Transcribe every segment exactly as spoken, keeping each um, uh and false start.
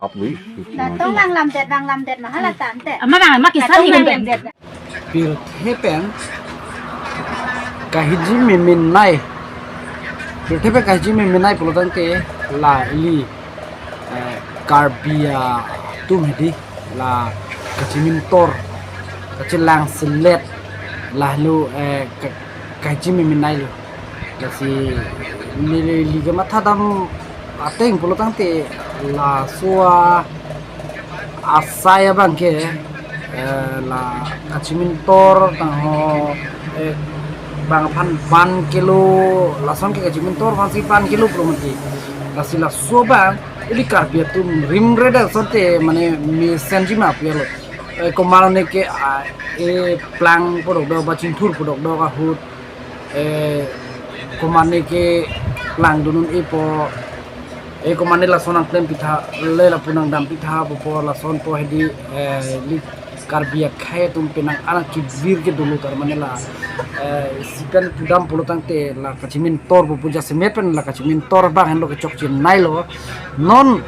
Up wi. Datong lang lamdet, lang lamdet, mahal atan te. Ama bang ma kisan hi lamdet. Pirthe pen kahiji memenei. Pirthe pen kahiji memenei pulo tangte la ili, eh, Karbi atum hedi la kachimintor, kachelang selet, lahelo, eh, ka-, kahiji memenei lo. Lasi neli, neli kematha dam ateng pulo tangte laso asai abang ke, eh, la kachimintor tangho, eh, bang aphan ban kelo, lason ke kachimintor aphansi ban kelo pulo mati. Lasi laso abang ili Karbi atum rimre da sonte mane mesenji ma pu lo. Eh, komatne ke, ah, eh, plang pu dokdok ba chingthur pu dokdok ahut, eh, komatne ke plang dunun-e po, eh, komatne lason nangklem pitha, le lapu nangdam pitha po, po lason po hedi, eh, ili Karbi akhei atum penang anak kibir ke dulu tar mane la, eh, sikan pudam pulo tangte la kachimintor pu pu jasemet pen la kachimintor abang henlo kechokche nai lo. Non,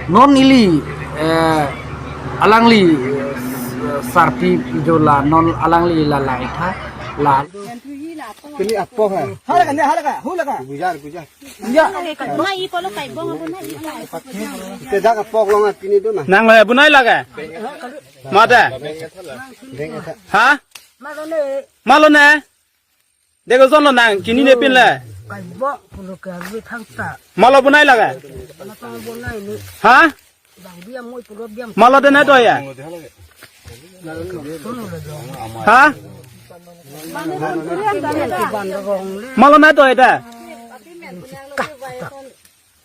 non ili, eh, alangli, eh, sarpi idola, non alangli la la itha la. Pini apok ha. Hala ka, hala ka, hula ka. Gujar, gujar. Ya. Mai polo kai bong abon na. Tedak apok long pini do na. Nang le bunai lage. Mada. Deng eta. Ha? Malo ne. Dego zonlo nang, chinine pinle. Kai bo, pulo ke agwe thangta. Malo bunai lage. Matang bonai ni. Ha? Bang dia moi pulo biam. Malo dene do ya. Sunu le do. Ha? Ban rong le. Malo na do ya da. Kah, kah.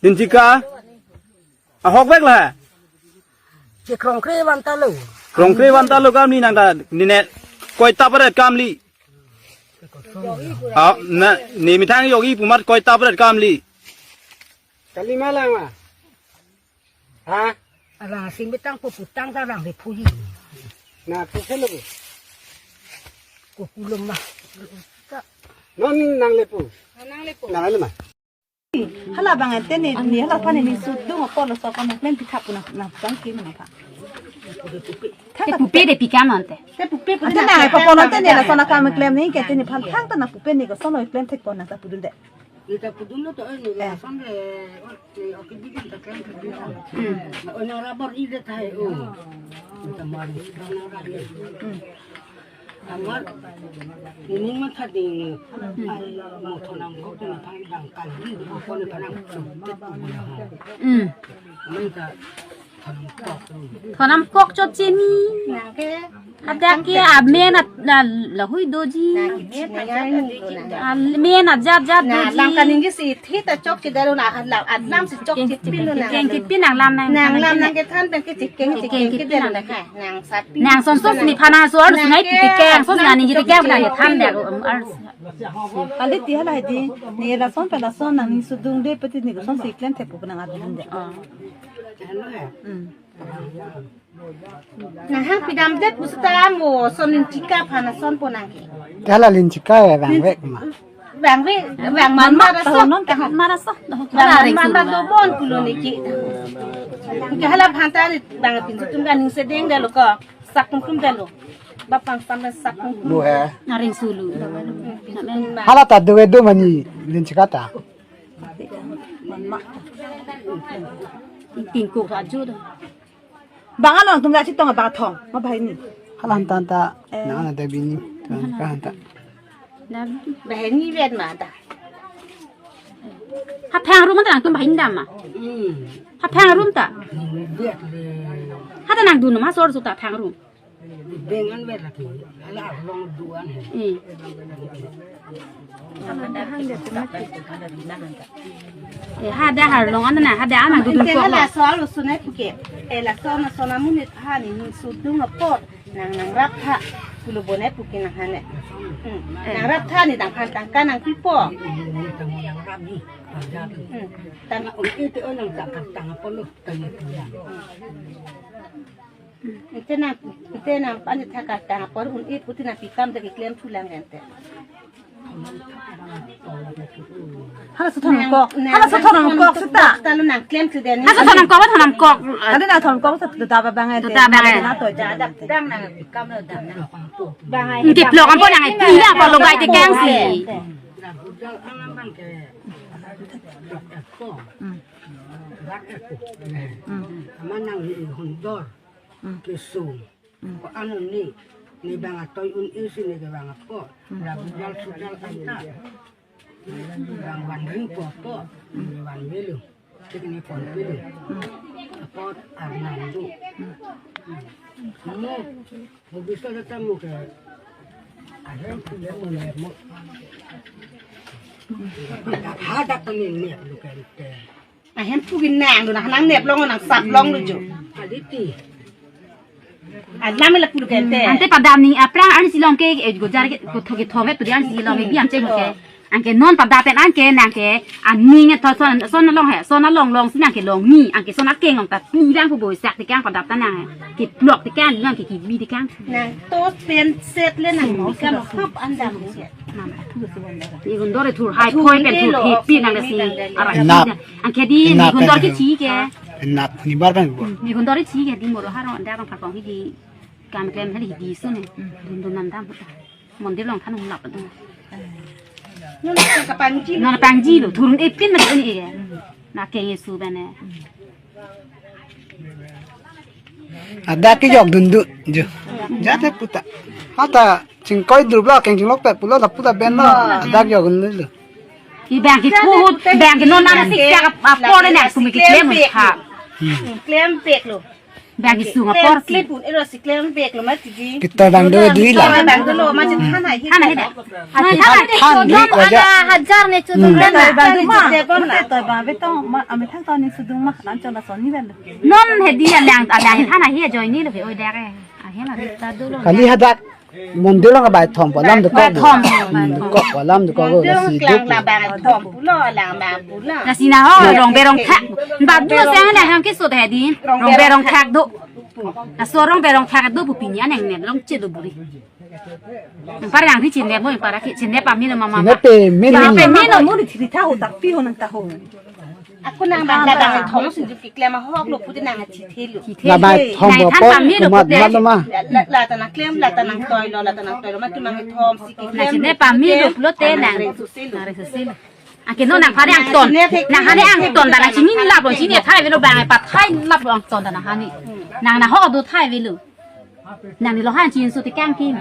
Dinchika. Ahok bek la. Che krongkre van ta lo. Krongkre van ta lo kamli nang ta nine koi taparet kamli. Ah, na, ne methang yok-i pu amat koi taparet kamli. Kali malang ma. Ha? Alang sing betang po putang ta lang de phuji. Na pu selo bu. Ko kulum ma. Non nang le pu. Nang le pu. Nang le ma. Hala bang ante ne, ne hala aphan ne sudung apor lo so aphan klem pitha pu nang, nang bang ke nang pha. Te pupe de pi kam ante. Te pupe pu ante na ko pon ante ne lason akam klem ne ke te ne phan thangta na pupe ne ko sono klem thek pon nang ta pudun de. Ita pudun lo to ne lason de, o, te o ke bidin ta klem thek pon. Hmm. O nang rabor i de thai o. Ita mari nang rabor. Hmm. Amar, nining matha ding, ai, mo thonam kok tu naphang dang kali, mo ko ni phanang sutet tu bula ho. Hmm. Amai ka thonam kok tu. Thonam kok chot chini. Nang ke. Hadak ke amen at la, lahui doji. Nang ke, nang ke. Amen ajat jat doji. Nang ka ningje si thi ta chokche dalo na, alam, alam si chokche pin lo na. Keng kipin nang lam nang. Nang lam nang kethan pen ke chikeng chikeng ke dalo na. Nang sat pi. Nang son son ni phana so ar sunai pu ke keng son nang ni ke keng nang than de ar. Kali ti hala di ni lason pen lason nang ni sudung de peti ni son si klem thek pu nang adun de. Hmm. Nang hang pidam det pusi ta mo son linchika phana son po nang ke. Hala linchika ya bang vek ma. Bang vek, bang man ma ta so. Non ta man ma ta so. Bang man ma ta dobon pulo ni ke. Ke hala phanta ri bang pinso atum kan ning sedeng dalo ko. Sak tum dalo. Bapang sampai sak tum. Bu he. Naring sulu. Hala ta do do mani linchika ta. Tingkuk ajo do. Bang along tum la chitong bang thong ma bahini. Halan tan ta. Eh. Na na da bini. Tan ka han ta. Bahini vet ma ta. Ha phang room ta nang tum bahini dam ma. Hmm. Ha phang room ta. Vet le. Ha ta nang dun ma sor su ta phang room. Bengan vet lagi. Ala long duan he. Hmm. Eh, hadak arlong an na, hadak an nang dudun. Ante kok hala lo. Sol sunai puke. Eh, lason, lason amonit ha ni, ni sudung apot. Nang, nang rap tha. Pulo bonai puke nang hane. Hmm. Nang rap tha ni dang phan tangka nang pipo. Nang rap ni. Hmm. Tang, oh, itu orang tak tang apa lo, tang itu ya. Ante nang, ante nang pan thak tang apor un-e puti nang pi kam de keklem thu lang ante. Hala si thon kok. Hala si thon kok seta. Talu nang klem tu den. Hala si thon kok, thon kok. Hala na thon kok seta, tu ta ba bang ai. Tu ta bang ai. Na to ja. Dang nang kam lo dang nang. Bang ai. Nti plok ampo nang ai. Tina pa lo bai te kang si. Aman nang ni hundor. Kesung. Ko anu ni, ni bang atoi un isi ni ke bang apo. Labu jal sujal anta. Bang wan ring po po, ni wan velu. Tik ni pon velu. Apo arnam du. Mo, mo bisa datang mo ke. Ahem punya mo ne mo. Hadak kami ne lu ke te. Ahem pu ginang do nang nang nep long nang sap long do jo. Aditi. Alam la pulu kente. Ante padam ni aphrang an silong ke, eh, gojar ke, ko thoke thome tu an silong ke biam cheng ke. Anke non padap pen anke nang ke aning tho son son long he, son long long si nang ke long ni, anke son akeng long ta ni lang ko boi sak te kang padap ta nang he. Ke plok te kang nang ke kibi te kang. Nang to pen set le nang bikam hap andam. Ni hundor thur hai phoi pen thur he pi nang si. Ara Nap. Anke di ni Nap hundor kan ke chi ke. Nap ni bar kan bo. Ni hundor chi ke di moro haro anda bang pakong di kam klem hali di su ne. Dun dun nam dam. Mondir long than lap. Nun ka pangji. Nun pangji lo thurun epin na ni ke. Na ke yesu bane. Ada ke jok dundun jo. Jate puta. Hata chingkoi drup la keng chinglok pet pulo la puta ben lo. Ada ke jok dundun lo. Ki bang ki thut, bang ki non nang sik yak apor ne nang sumi ki klem ha. Klem pek lo. Bang ki sung apor si. Klem pun ero si klem pek lo ma tigi. Kita bang do dui la. Bang do lo ma chin hana hi. Hana hi da. Hana hi. Hajar ne chudung bang do ma. Toy bang beton ma ame thang ton ni sudung ma nan chon la son ni bang. Non he di alang alang hana hi join ni lo ke oi da ke. Ahem a ta do lo. Kali hadak. Mondir long bai thom po lam de kok. Bai thom, bai thom. Kok po lam de kok. Mondir long si klang duk. La bang thom pulo, lang bang pulo. Na si na ho rong berong thak. Ba du sang na ham ke so de din. Rong berong thak do. Na so rong berong thak do pu pini aneng ne long che do buri. Par yang thi chin ne mo par ki chin ne pa mi no mama. Chin ne pe mi no. Chin ne pe mi no mo di thi tha ho tak pi ho nang ta ho. Ako nang bang la bang thom sung ju ki klem ahok lo puti nang athi thelo. La bai thom bo po kumat mat lo ma. La la ta nang klem la ta nang toy lo la ta nang toy lo ma tu mang thom si ki klem. Nang si ne pa mi lo pulo te nang. Nang reng susi lo. Nang reng susi lo. Ake no nang phane angton. Nang hane angton ta nang chini lap lo chini thai velo bang pa thai lap lo angton ta nang hane. Nang na ho do thai velo. Nang ni lo han chin su ti kang ki.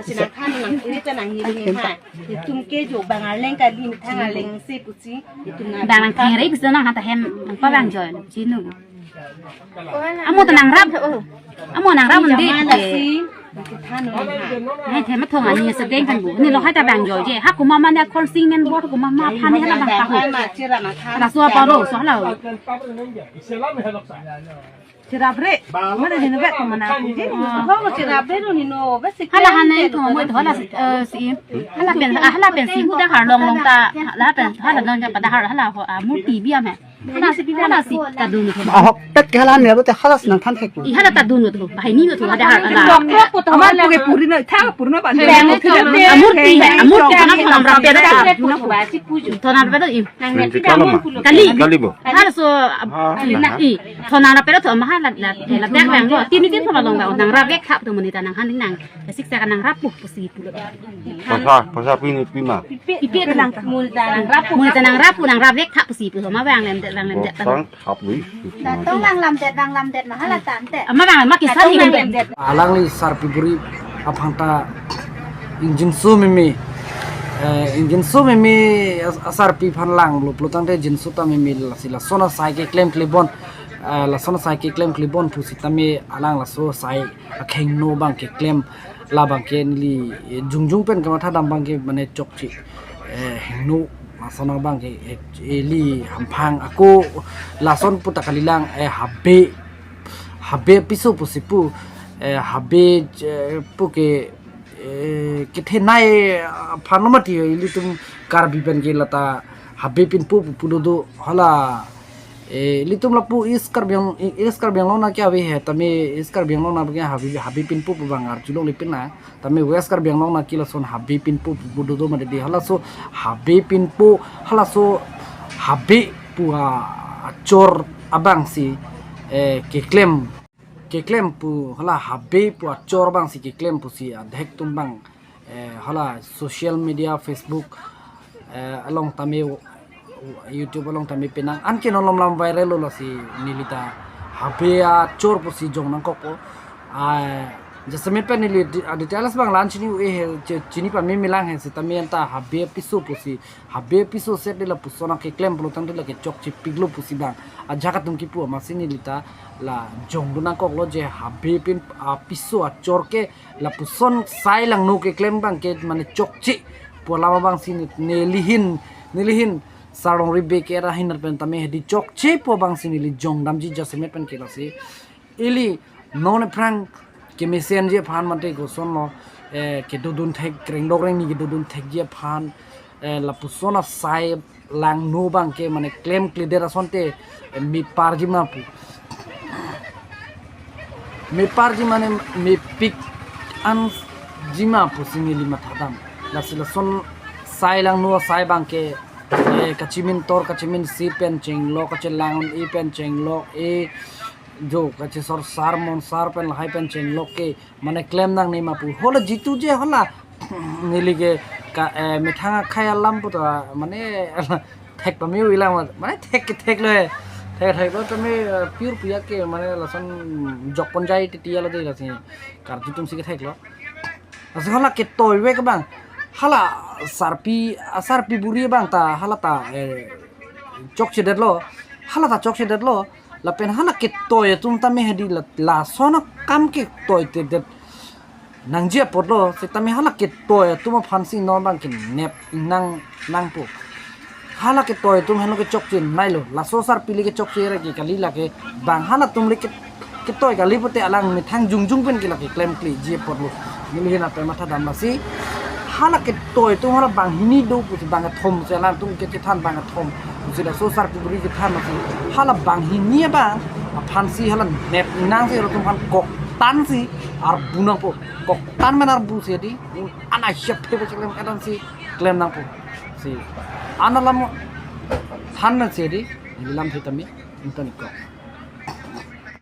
Sinang than nang iri ta nang iri ha. Itum ke jo bang arleng kali mi thang arleng si pusi. Itum na. Bang nang thang ri bisa nang hata hem nang pa bang joy chin nu. Amo ta nang rap. Amo nang rap undi. Nang than nu ha. Nai them thong ani sedeng kan bu. Ni lo hai ta bang joy je. Ha kuma ma na khon sing men bor kuma ma phan ni hala bang ta ho. Hala so pa ro so hala. Chirabre. Mana hino bet ko mana. Ho chirabre no hino bet si. Hala hane ko mo hala si, eh, si. Hala pen, ah, hala pen si hu da har long long ta. Hala pen hala long ja pa da har hala ho, ah, murti biam he. Hala si hala si ta dun ko. Ahok pet ke hala ne bo te hala si nang than thek. I hala ta dun ko. Bahai ni ko da har hala. Amar puke puri na tha purna ban. Amurti he, amurti kana ko namra pe da. Thon namra pe da i. Nang ne Kali. Kali bo. Kali. Hala so, ah, na i. Thon nang rapet thon ma hala la la bek bang lo. Tini tin thon long ba nang rap vek thap tu monit ta nang han nang. Sik sa nang rap pu pusi pu. Pasa pasa pini pima. Ipi lang ta. Monit ta nang rap pu. Monit ta nang rap pu nang rap vek thap pusi pu ma bang lem det bang lem det. Sang thap lui. La tong lang lam det bang lam det ma hala tan te. Ama bang ma kisan hi kan. Alangli sarpi buri aphanta ingjinso meme, eh, ingjinso meme as-, asarpi aphan langlo pulo tangte jinso ta meme lasi lason asai keklem klebon, eh, lason asai keklem klebon pusitame alang laso asai akhengno abang keklem labang ke neli, eh, jongjong pen kamatha dam abang ke mane chokche, eh, hengno lason abang ke, eh, eli hamphang ako lason puta kalilang, eh, habe habe piso pusi pu, eh, habe, eh, pu ke, eh, kethenei, ah, aphan lo mati ilitum Karbi pen ke lata habe pinpo pu pulo do hala, Eh, ilitum lapu East Karbi Ang-, East Karbi Anglong na ke ave he, tame East Karbi Anglong na ke Habe, Habe Pinpo pu bang arjulong lipin na, tame West Karbi Anglong na ke lason Habe Pinpo pu dodo ma dei, halaso Habe Pinpo, halaso Habe pu a-, achor abang si, eh, keklem, keklem pu, hala Habe pu achor abang si keklem pusi adhek atum bang, eh, hala social media, Facebook, eh, along tame, YouTube along tame penang an ke non lom lam viral lo, lasi neli ta Habe achor pusi jong nangkokpo. Ah, jasemet pen neli di-, ah, details bang la-an chini u-e he, che-, chini pame melang he, sitame anta Habe apiso pusi, Habe apiso set de lapuson akeklem pulo tangte la kechokche piklo pusi bang ajahak atum kipu amatsi neli ta la jongdun nangkoklo je Habe Pin apiso achor ke lapuson sai langno keklem bang ke mane chokche pu alam abang si ne-, neli hin, neli hin Sarlongri Bey ke ra hin pen tame hedi chokche pu abang si neli jongdamji jasemet pen ke lasi. Ili non aphrang kemesen ji aphan mate kosonlo, eh, kedodun thek, rengdok rengni kedodun thekji aphan, eh, lapuson asai langno bang ke mane klemkledet asonte, eh, meparji ma pu. Meparji mane mepik anji ma pusi neli mathadam. Lasi lason sai langno asai bang ke, eh, kachimin tor, kachimin si pen chenglok, kachelang un-e pen chenglok, eh, jo, kachesor sar monsar pen lahai pen chenglok ke mane klem nangne ma pu. Hala jitu je hala neli ke ka, eh, methang akhai alam pu ta mane thek pame u-e lang, mane thek kethek lo he. Thek thek lo tame, eh, pure puya ke mane lason jokpon jai titi alo dei lasi karju atum si kethek lo. Lasi hala ketoi vek abang, hala sarpi, ah, sarpi buri abang ta hala ta, eh, chokchedet lo, hala ta chokchedet lo. Lapen hala ketoi atum tame hedi la, lason akam ketoi tedet nangji apotlo, sitame hala ketoi atum aphan si non bang ke nep nang nangpo. Hala ketoi atum henlo kechokche nailo, laso sarpi le kechokche ra ke kali lake bang halatum le ke, ketoi kali pute alang methang jongjong pen ke lake klemkleji apotlo. Neli hin anta mathadam lasi hala ketoi atum hala banghini do pusi bang kethom si alangtum kechethan bang kethom pusi laso sarpi buri chethan lasi hala banghini abang aphan si hala nep nang si latum aphan koktan si arbu nangpo, koktan men arbu si di un ana siap phe phe klem ketan si klem nangpo si ana lam than men si di neli lam sitame intan ikok.